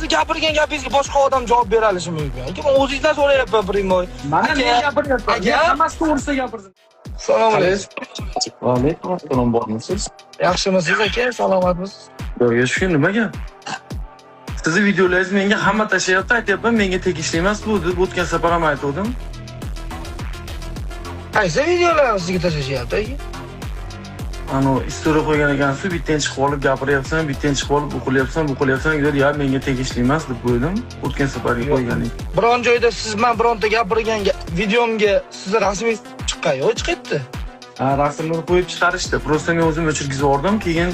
sizni gapirgan gapingizga boshqa odam javob bera olishi mumkin? Aka, men o'zingizdan so'rayapman прямой. Mana men Aka, gapiryapman. aka. Men hammasi to'g'risida gapirdim. Assalomu alaykum. Va alaykum assalom, bormisiz? Yaxshimisiz, aka? Salomatmisiz? Xudoga shukur, nima gap? Sizni videolaringiz menga hamma tashlayapti, aytyapman, menga tegishli emas bu deb o'tgan safar ham aytgandim. Qaysi videolar sizga tashlashyapti, aka? Anu история qo'ygan ekansiz, bittadan chiqib olib gapiryapsan, bittadan chiqib olib o'qilyapsan, bu qilyapsan, ya menga tegishli emas deb qo'ydim. O'tgan safargi qo'yganing. Biron joyda siz men bironta gapirgan videomga sizni rasmingiz chiqqan yo'q, chiqyapti. Ha, rasmni qo'yib chiqarishdi. Просто men o'zim o'chirgizib yubordim. Keyin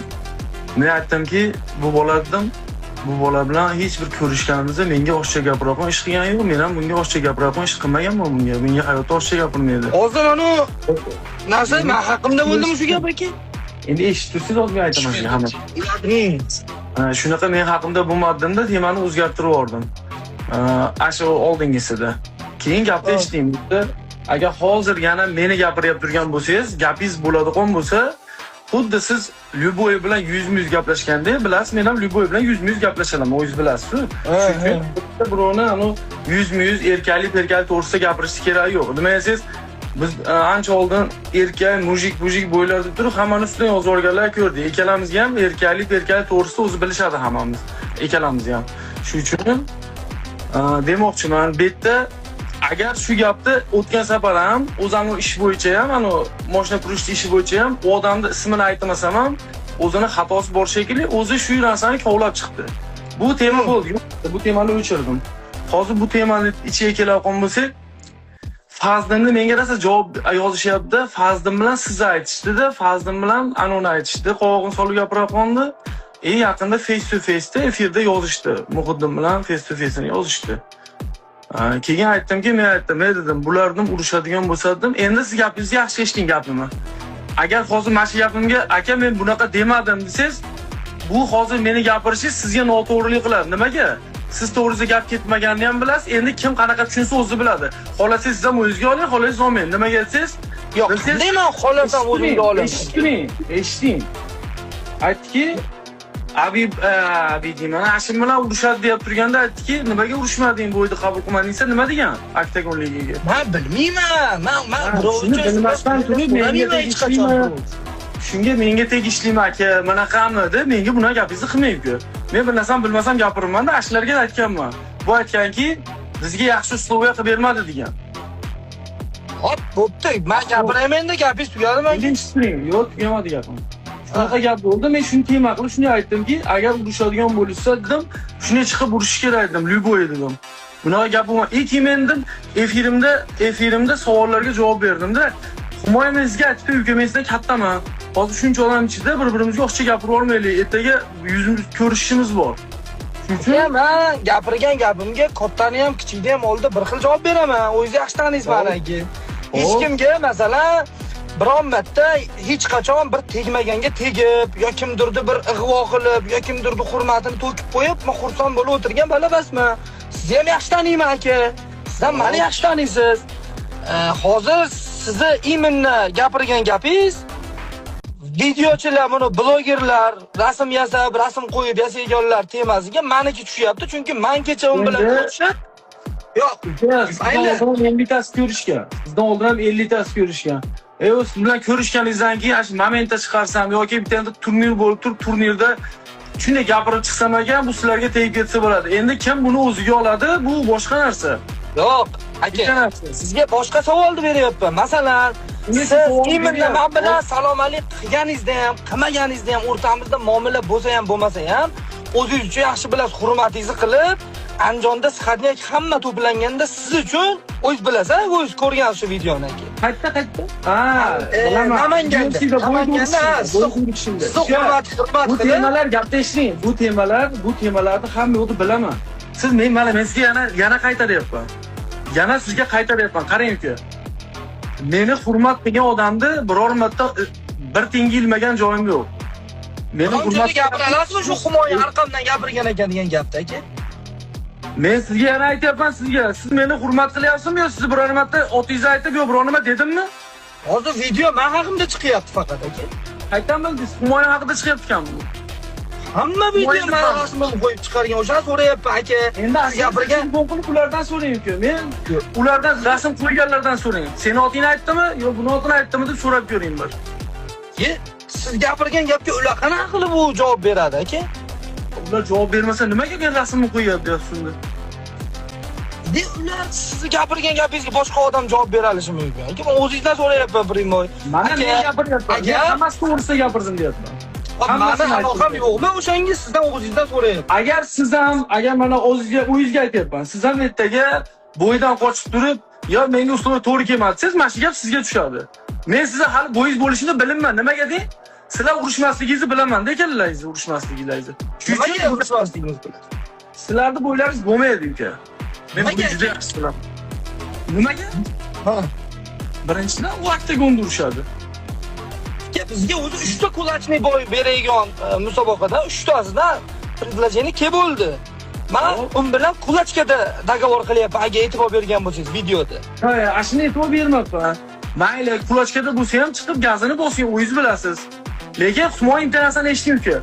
men aytdimki, bu bola dedim, bu bola bilan hech bir ko'rishganimizda menga oshcha gapiradigan ish qilgani yo'q. Men ham bunga oshcha gapiradigan ish qilmaganman bunga. Menga hayotda oshcha gapirmaydi. Hozir anu narsa men haqimda bo'ldimi shu gap, aka? Endi eshitib tursangiz, hozir men aytaman sizga hamma. Hmm. Ha, shunaqa men haqimda bo'lmadimda temani o'zgartirib yubordim. Ha, shu oldingisida. Keyin gapni eshiting. Agar hozir yana meni gapiryapti turgan bo'lsangiz, gapingiz bo'ladigan bo'lsa, xuddi siz любой bilan yuzma-yuz gaplashganda, bilasiz, men ham любой bilan yuzma-yuz gaplashaman, o'zingiz bilasiz-ku. Shuning uchun birovni anu yuzma-yuz erkaklik perkaklik to'g'risida gapirishni keragi yo'q. Nima desangiz, biz ancha oldin erkak, мужик, мужик bo'ylar deb turib, hammani ustidan yozib yuborganlar ko'rdik. Ikkalamizga ham erkaklik perkaklik to'g'risida o'zi bilishadi hammamiz. Ikkalamiz ham. Shuning uchun demoqchiman, bu yerda agar shu gapni o'tgan safar ham o'zani ish bo'yicha ham, anu moshina qurishni ishi bo'yicha ham u odamni ismini aytmasam ham o'zini xatosi bor shekilli, o'zi shu narsani kovlab chiqdi. Bu tema bo'ldi. Yo'q, bu temani o'chirdim. Hozir bu temani ichiga keladigan bo'lsak, Fazlimni menga rosa javob yozishyapti. Fazlim bilan sizni aytishdida, Fazlim bilan anuni aytishdi. Qovog'ini solib gapirib qoldi. Yaqinda face to face'da efirda yozishdi. Muhiddin bilan face to face'ini yozishdi. Ha, keyin aytdimki, men aytdim, "Ey," dedim, "bularni urushadigan bo'lsa," dedim, "endi siz gapingizni yaxshi eshiting gapimni. Agar hozir mana shu gapimga, aka, men bunaqa demadim desangiz, bu hozir meni gapirishingiz sizga noto'g'rilik qiladi. Nimaga? Siz to'g'risida gap ketmaganini ham bilasiz. Endi kim qanaqa tushunsa o'zi biladi. Xohlasangiz siz ham o'zingizga oling, xohlasangiz olmang. Nimaga desangiz, Yo'q, bilsangiz- qanday man xohlasam o'zimga olaman? Eshiting, eshiting. Aytdiki, Abi deyman, Hashim bilan urushadi deb turganda aytdiki, nimaga urushmading, bu yerda qabul qilmading desa, nima degan? Oktagon ligaga. Man bilmayman. Man Ha, birov shuni uchun bilmasdan turib menga so'ramayman hech qachon. tegishlimi? Shunga menga tegishlimi, aka, bunaqami deb menga bunaqa gapingizni qilmang uka. Men bir narsani bilmasam gapiraman-da, ashlarga aytganman. Bu aytganki, bizga yaxshi условия qilib bermadi degan. Hop, bo'pti. Man gapiraman endi, gapingiz tugadimi, aka? Endi eshitmang, yo'q, tugamadi gapim. Shunaqa gap bo'ldi, men shuni tema qilib shuni aytdimki, agar urushadigan bo'lishsa dedim, shunday chiqib urushish kerak dedim, любой dedim. Bunaqa gap bo'lma. И keyin men dedim, efirimda savollarga javob berdimda. Humoyun, men sizga aytibdi, uka, men sizdan kattaman. Hozir shuncha odam ichida bir-birimizga o'xsha gapirib olmaylik. Ertaga yuzimiz ko'rishishimiz bor. Shuning uchun Man gapirgan gapimga kattani ham, kichikni ham oldida bir xil javob beraman. O'zingiz yaxshi taniysiz mani, aka. Hech kimga, masalan, biron marta hech qachon bir tegmaganga tegib yo kimdirni bir ig'vo qilib yo kimdirni hurmatini to'kib qo'yib, men xursand bo'lib o'tirgan bola emasman. Sizni ham yaxshi taniyman, aka. Siz ham mani yaxshi taniysiz. Hozir sizni именно gapirgan gapingiz videochilar, buni blogerlar, rasm yasab, rasm qo'yib yasayganlar temasiga maniki tushyapti, chunki man kecha u bilan ko'rishib. Yo'q, Uka, sizdan Mayli. oldin ham 50 tasi ko'rishgan. Sizdan oldin ham 50 tasi ko'rishgan. U siz bilan ko'rishganingizdan keyin shu momentda chiqarsam yoki bitta turnir bo'lib turib, turnirda shunday gapirib chiqsam agar, bu sizlarga tegib ketsa bo'ladi. Endi kim buni o'ziga oladi, bu boshqa narsa. Yo'q, Bitta aka. narsa. Sizga boshqa savolni beryapman. Masalan, Unga siz savol именно beryapsiz. man bilan salom alik qilganingizda ham, qilmaganingizda ham, o'rtamizda muomala bo'lsa ham, bo'lmasa ham, o'zingiz uchun yaxshi bilasiz, hurmatingizni qilib, Andijonda сходняк hamma to'planganda siz uchun, o'zingiz bilasiz, o'zingiz ko'rgan shu videoni, aka. Qayerda, qayerda? Ha, bilaman. Namanganda. UFC'da bo'y Namanganda, ha, urishimda, bo'y urishimda. sizni hurmat Bu qilib, temalar gapda eshiting. Bu temalarni hamma yoqda bilaman. Siz men mana men sizga yana qaytaryapman. Yana sizga qaytaryapman. Qarang, uka. Meni hurmat qilgan odamni biror marta bir tiyinga ilmagan joyim yo'q. Meni Biron hurmat joyda gapira olasizmi shu Humoyun orqamdan gapirgan ekan degan gapda, aka? Men sizga yana aytyapman sizga. Siz meni hurmat qilyapsizmi yo sizni biror marta otingizni aytib yo biror nima dedimmi? Hozir video men haqimda chiqyapti faqat, aka. Qayerdan bildingiz? Humoyun haqida chiqyapti ekan bu. Hamma video mani rasmimni qo'yib chiqargan, o'shani so'rayapman aka. Endi Siz gapirgan telefon qilib ulardan so'rang uka. Men ulardan rasm qo'yganlardan so'rang. Seni otingni aytdimi yo buni otini aytdimi deb so'rab ko'ring bir. Ye, siz gapirgan gapga ular qanaqa qilib u javob beradi aka? Ular javob bermasa nimaga men rasmimni qo'yyapti deyapsiz unda? De ular sizni gapirgan gapingizga boshqa odam javob bera olishi mumkin. Aka, men o'zingizdan so'rayapman прямой. Mana Aka, men gapiryapman. Men agar- hammasi to'g'risida gapirdim deyapman. Mani Hammasini aloqam aytdim. yo'qmi o'shanga, sizdan o'zingizdan so'rayapman. Agar siz ham, agar mana o'zingizga, o'zingizga aytyapman. Siz ham ertaga бой dan qochib turib, yo menga условия to'g'ri kelmadi desangiz, mana shu gap sizga tushadi. Men sizga hali бой ingiz bo'lishini bilinman. Nimaga deng? Sizlar urushmasligingizni bilaman-da, ikkalalaringizni urushmasligingizni. Shuning Nimaga uchun urushmasligimiz bilan? Sizlarni бой laringiz bo'lmaydi uka. Men buni Nimaga? juda yaxshi bilaman. Nimaga? Ha. Birinchidan, u oktagonda urushadi. Aka, bizga o'zi 3 ta кулачный бой beradigan musobaqada 3 tasidan предложение kelib bo'ldi. Man un bilan кулачка da договор qilyapman, agar e'tibor bergan bo'lsangiz videoda. Ha, ana shuni e'tibor bermabman. Mayli, кулачка da bo'lsa ham chiqib gazini bosing, o'zingiz bilasiz. Lekin Humoyun bitta narsani eshiting uka.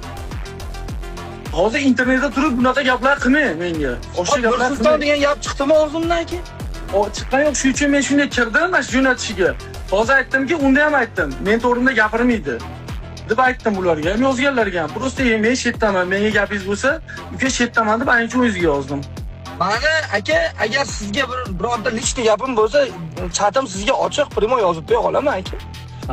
Hozir internetda turib bunaqa gaplar qilmang menga. O'sha gaplar Nursulton qilmang. Degan gap chiqdimi og'zimdan aka? O chiqqan yo'q, shuning uchun men shunday kirdim, mana shu jo'natishiga. Hozir aytdimki, unda ham aytdim. Men to'g'rimda gapirmaydi deb aytdim ularga ham, yozganlarga ham. Просто men shetdaman, menga gapingiz bo'lsa, uka shetdaman deb ayni o'zingizga yozdim. Mani aka, agar sizga bir bironta личный gapim bo'lsa, chatim sizga ochiq, прямой yozib qo'ya olaman aka.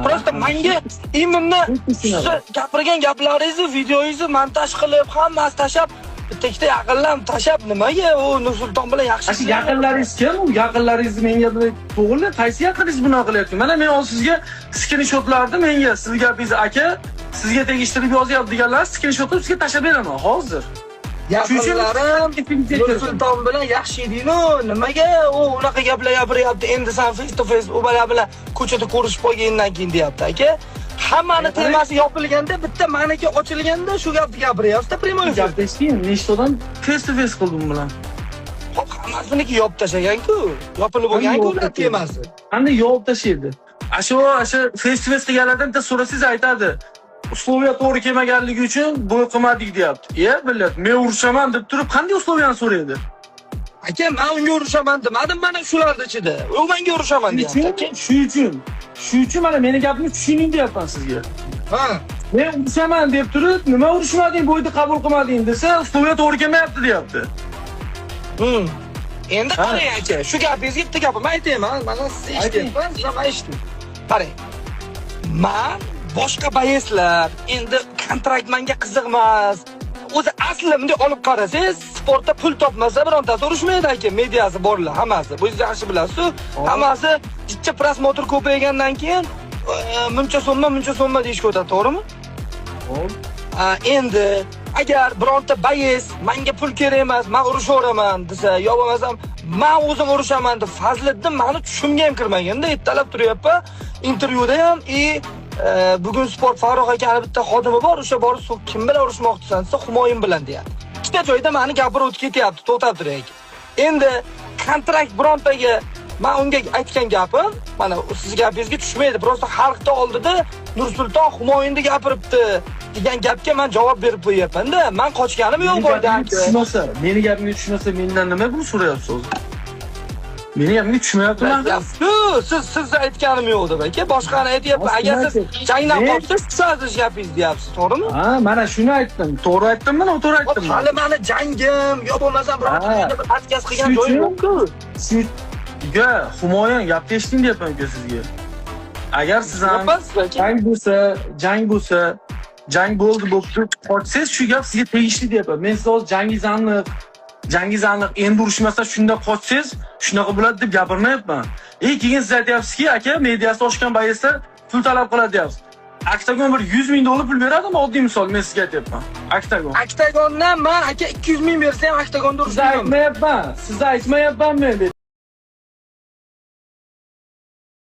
Просто menga именно siz gapirgan gaplaringizni, videoyingizni montaj qilib, hammasi tashlab, bitta ikkita yaqinlar tashlab, nimaga u Nursulton bilan yaxshi Shu yaqinlaringiz kim? U yaqinlaringizni menga to'g'ri, qaysi yaqiningiz bunaqa qilyapti? Mana men hozir sizga skrinshotlarni, menga siz gapingizni aka, sizga tegishtirib yozyapti deganlar, skrinshotni sizga tashlab beraman hozir. Yaqinlarim Nursulton bilan yaxshi eding-u, nimaga u unaqa gaplar gapiryapti? Endi san face to face u bola bilan ko'chada ko'rishib qolgandan keyin deyapti aka. Hammani temasi yopilganda, bitta maniki ochilganda shu gapni gapiryapti прямой эфир. Gapni eshiting, nechta odam face to face qildim bilan. Hop, hammasiniki yopib tashlagan-ku. Yopilib bo'lgan-ku ular temasi. Qanday yopib tashlaydi? Ashu face to face qilganlardan bitta so'rasangiz aytadi. Условия to'g'ri kelmaganligi uchun бой qilmadik deyapti. E, billat, men urushaman deb turib qanday условия ni so'raydi? Aka, men unga urushaman demadim, mana shularni ichida. U menga urushaman deyapti aka. Shu uchun mana meni gapimni tushuning deyapman sizga. Ha. Men urushaman deb turib, nima urushmading, бой ni qabul qilmading desa, условия to'g'ri kelmayapti deyapti. Endi Ha. qarang aka, shu gapingizga bitta gapimni aytayman. Mana siz eshityapman, siz ham eshiting. Qarang. Man boshqa боец lar, endi kontrakt menga qiziq emas. O'zi asli bunday olib qarasangiz, sportda pul topmasa birontasi urushmaydi aka, mediasi borlar hammasi. Bu siz yaxshi bilasiz. Hammasi jicha просмотр ko'paygandan keyin muncha summa, muncha summa deyishga o'tadi, to'g'rimi? Hop. Ha, endi agar bironta боец menga pul kerak emas, men urushaveraman desa, yo bo'lmasam men o'zim urushaman deb Fazliddin mani tushimga ham kirmaganda, ertalab turyapman intervyuda ham и bugun sport Farruh akani bitta xodimi bor, o'sha borib kim bilan urushmoqchisan desa, Humoyun bilan deyapti. Ikkita joyda mani gapirib o'tib ketyapti, to'xtab turay aka. Endi kontrakt birontaga men unga aytgan gapim, mana siz gapingizga tushmaydi. Просто xalqda oldida Nursulton Humoyunni gapiribdi degan gapga men javob berib qo'yyapman-da. Men qochganim yo'q Meni boydan. gapimga tushmasa, meni gapimga tushmasa, mendan nima buni so'rayapsiz o'zi? Meni gapimga tushmayaptimi? Shu siz aytganim yo'q deb aka, boshqani aytyapman. Agar siz jangdan qolsangiz, tushasiz gapingiz deyapsiz, to'g'rimi? Ha, mana shuni aytdim. To'g'ri aytdimmi, noto'g'ri aytdimmi? Hali mani jangim yo bo'lmasam birorta joyda bir отказ qilgan joyim yo'q-ku. Shu uka, Humoyun gapni eshiting deyapman uka sizga. Agar siz ham jang bo'lsa, jang bo'ldi bo'lib qochsangiz, shu gap sizga tegishli deyapman. Men sizga hozir jangingiz aniq, endi urushmasa shunda qochsangiz, shunaqa bo'ladi deb gapirmayapman. E, keyin siz aytyapsizki, aka, mediasi oshgan боец lar pul talab qiladi deyapsiz. Oktagon bir 100 ming dollar pul beradimi? Oddiy misol men sizga aytyapman. Oktagon. Oktagondan man aka 200 ming bersa ham oktagonda Sizni urushmayman. aytmayapman. Sizni aytmayapman men.